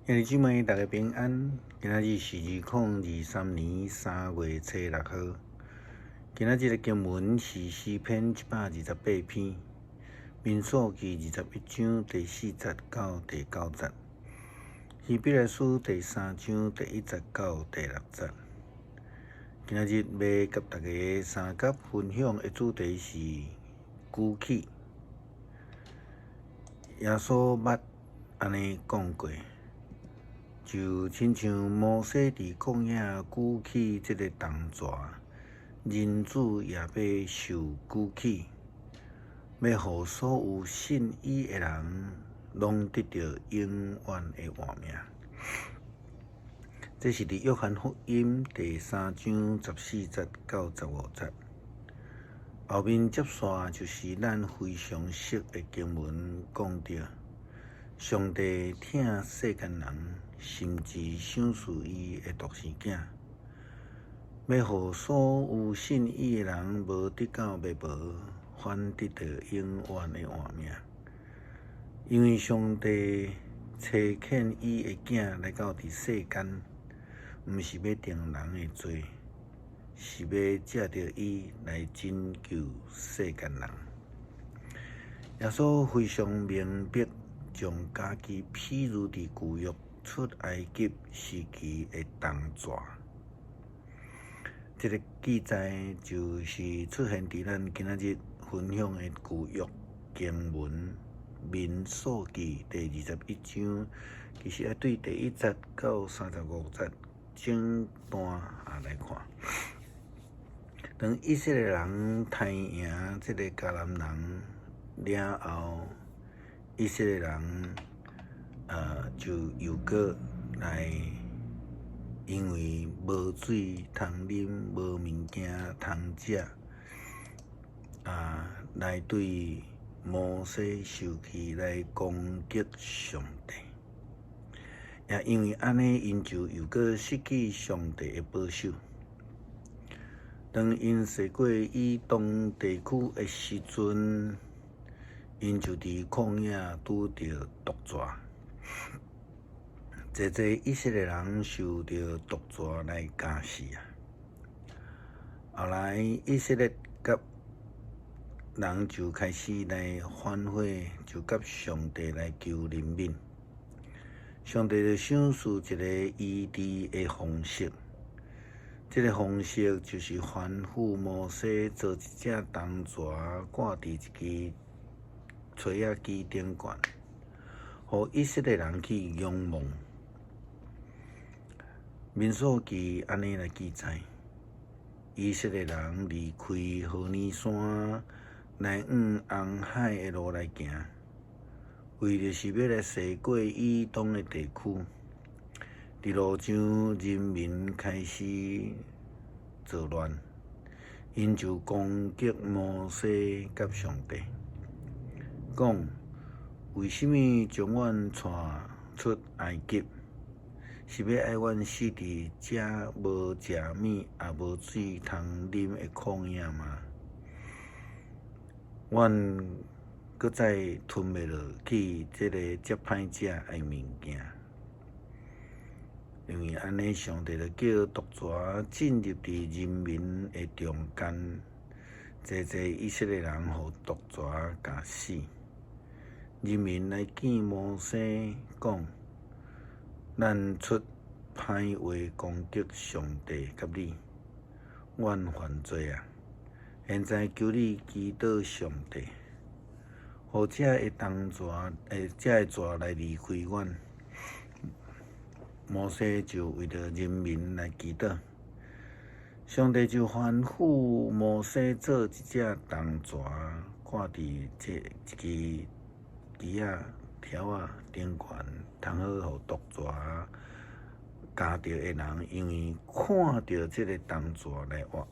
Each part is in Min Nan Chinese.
兄弟姊妹，大家平安。今仔日是2023年3月初6號。今仔日的經文是詩篇128篇，民數記21章第4節到第9節，希伯來書第3章第1節到第6節。今仔日欲佮大家相佮分享的主題是舉起。耶穌捌按呢講過，就親像摩西佇曠野舉起這个銅蛇，人子也欲受舉起，欲予所有信伊的人，攏得著永遠的活命。這是佇約翰福音第3章14節到15節。後面接續就是咱非常熟的經文，講著上帝疼世間人，甚至賞賜伊的獨生囝，欲予所有信伊的人無得到滅亡，反得著永遠的活命。因為上帝差遣伊的囝來到佇世間，毋是欲定人的罪，是欲藉著伊來拯救世間人。耶穌非常明白，將家己譬喻佇舊約出埃及時期的銅蛇。這个記載就是出現佇咱今仔日分享的舊約經文民數記第21章，其實愛對第1節到35節整段啊來看。當以色列人刣贏這个迦南人了後，以色列人就又閣來，因為無水通啉，無物件通食，啊，來對摩西受氣，來攻擊上帝。也因為按呢，𪜶就又閣失去上帝的保守。當𪜶踅過以東地區的時陣，𪜶就佇曠野拄著毒蛇。濟濟以色列人受著毒蛇來咬死啊！後來以色列佮人就開始來反悔，就佮上帝來求憐憫。上帝就賞賜一个醫治的方式，這个方式就是吩咐摩西做一隻銅蛇掛佇一支槌仔枝頂懸，予以色列人去仰望。民數記按呢來記載：以色列人離開何烈山，來往紅海的路來行，為著是欲來踅過以東的地區。佇路上，人民開始作亂，𪜶就攻擊摩西佮上帝，講：為啥物將阮帶出埃及？是欲愛阮死佇遮無食物也無水通啉的曠野嗎？阮閣再吞袂落去這个遮歹食的物件。因為按呢，上帝就叫毒蛇進入佇人民的中間，濟濟以色列人予毒蛇咬死。人民來見摩西，講：咱出歹話攻擊上帝佮你，阮犯罪啊！現在求你祈禱上帝，予這个銅蛇，這个蛇來離開阮。摩西就為著人民來祈禱，上帝就吩咐摩西做一隻銅蛇，掛佇這一支枝仔條仔頂懸，通好予毒蛇咬著的人，因為看著這个銅蛇來活，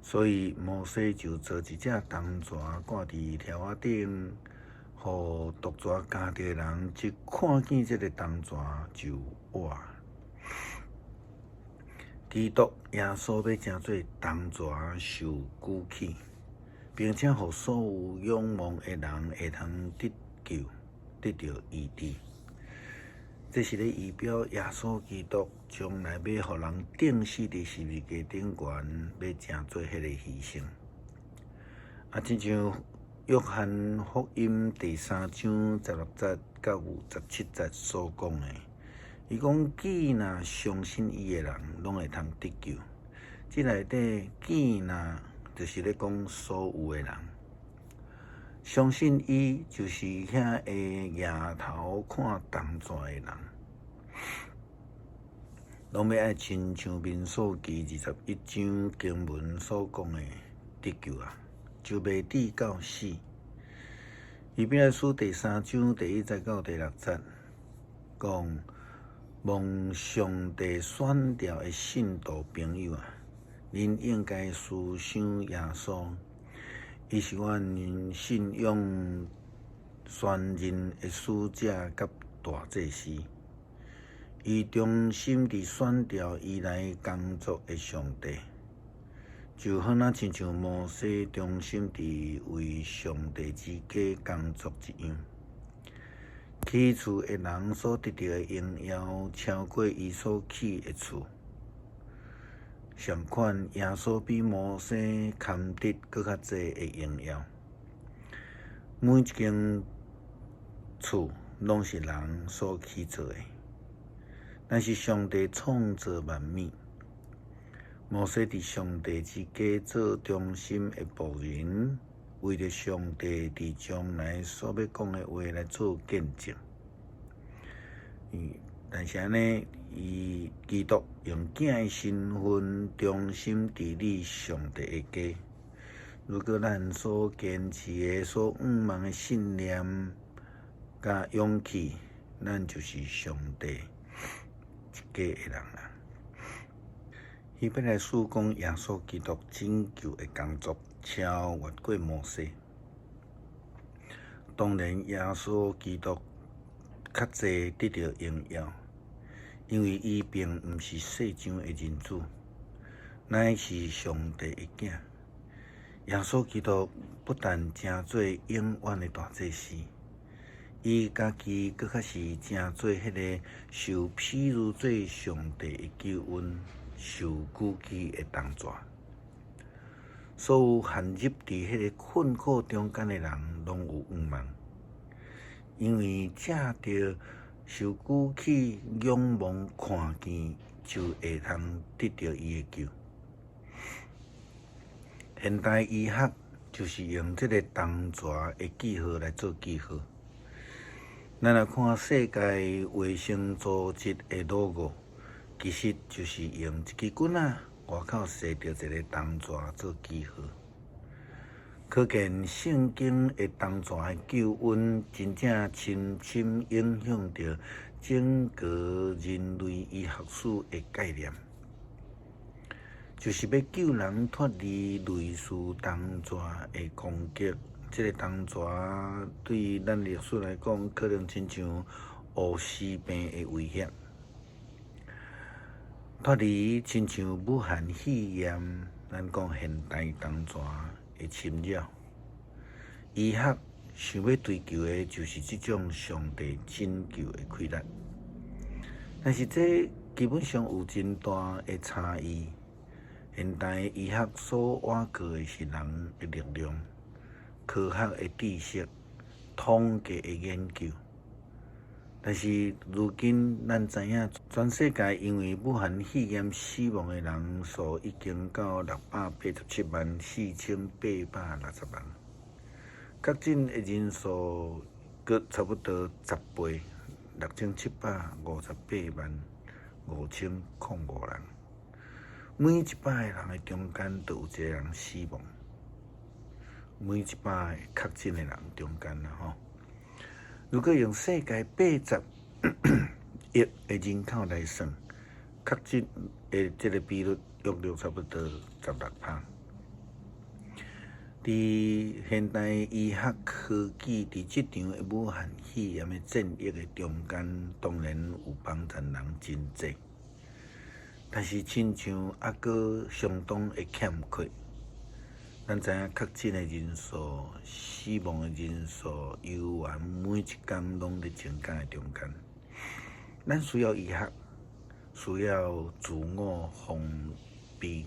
所以摩西就做一隻銅蛇掛佇條仔頂，予毒蛇咬著的人一看見這个銅蛇就活。基督耶穌欲成做銅蛇受舉起，並且予所有仰望的人會通得救，得著醫治。這是咧預表耶穌基督將來欲予人釘死佇十字架頂懸，欲成做彼個犧牲。啊，親像約翰福音第三章十六節到十七節所講的，伊講既若相信伊的人，攏會通得救。這內底既若就是咧講所有的人相信伊，就是遐會舉頭看銅蛇的人，攏欲愛親像民數記二十一章經文所講的得救啊！就袂致到死。希伯來書第三章第一節到第六節講，蒙上帝選召的信徒朋友啊，恁應該思想耶穌，伊是阮信仰宣認的使者佮大祭司。伊忠心佇選召伊來工作的上帝。就好若親像摩西忠心佇為上帝之家工作一樣，起厝的人所得著的榮耀超過伊所起的厝。相款，耶穌比摩西堪得閣較濟的榮耀。每一間厝攏是人所起造的，但是上帝創造萬物。摩西佇上帝之家做忠心的僕人，為著上帝佇將來所欲講的話來做見證。但是按呢，伊基督用囝的身份忠心治理上帝的家。如果咱所堅持的、所向望的信念佮勇氣，咱就是上帝一家的人啊。希伯來書講耶穌基督拯救的工作超越過摩西。當然，耶穌基督較濟得著榮耀，因為伊並毋是世上的人子，乃是上帝的囝。耶穌基督不但成做永遠的大祭司，伊家己閣較是成做彼个受譬喻做上帝的救恩受舉起的銅蛇。所有陷入佇彼个困苦中間的人，攏有向望，因為藉著受舉起仰望看見，就會通得著伊的救。現代醫學就是用這个銅蛇的記號來做記號。咱來看世界衛生組織的 logo，其實就是用一支棍仔外口踅著一个銅蛇做記號。可見聖經的銅蛇的救恩，真正深深影響著整個人類醫學史的概念，就是欲救人脫離類似銅蛇的攻擊。這个銅蛇對咱歷史來講，可能親像烏絲病的威脅，脫離親像武漢肺炎，咱講現代銅蛇的侵擾。醫學想欲追求的，就是這種上帝拯救的氣力，但是這基本上有真大的差異。現代醫學所倚靠的是人的力量、科學的知識、統計的研究。但是如今咱知影，全世界因為武漢肺炎死亡的人數已經到6,874,860人，確診的人數閣差不多十倍，67,585,005人。每一百个人的中間，就有一个人死亡。每一百个確診的人中間啦吼。如果用世界80億的人口來算，確診的這个比率約略差不多16%。佇現代醫學科技佇這場的武漢肺炎的戰役的中間，當然有幫贊人真濟，但是親像猶閣相當的欠缺。咱知影確診的人數、死亡的人數，猶原每一工攏佇增加的中間。咱需要醫學，需要自我防備，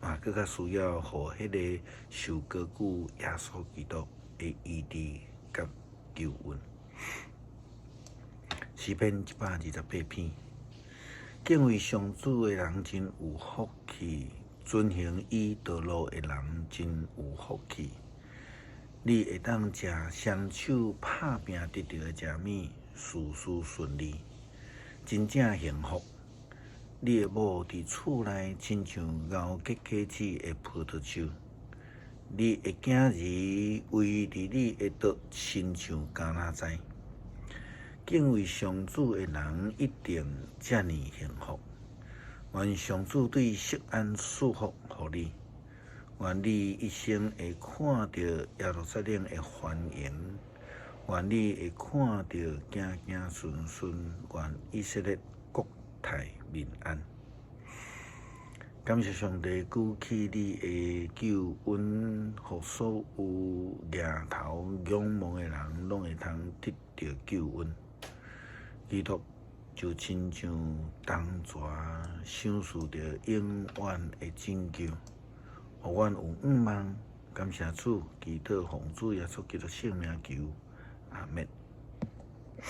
嘛閣較需要予彼个受高舉耶穌基督的醫治佮救恩。詩篇128篇，敬畏上主的人真有福氣，遵行伊道路的人真有福氣。你會當食雙手拍拚得著的食物，事事順利，真正幸福。你的某佇厝內親像熬結果子的葡萄樹，你的囝兒圍佇你的桌，親像橄欖枝。敬畏上主的人一定遮爾幸福。願上主對錫安賜福予你，願你一生會看著耶路撒冷的繁榮，願你會看著子子孫孫，願以色列國泰民安。感謝上帝舉起你的救恩，予所有舉頭仰望的人，攏會通得著救恩。基督就親像當泉，賞賜著永遠的拯救，予阮有向望。感謝主，祈禱奉主耶穌基督聖名求，阿們。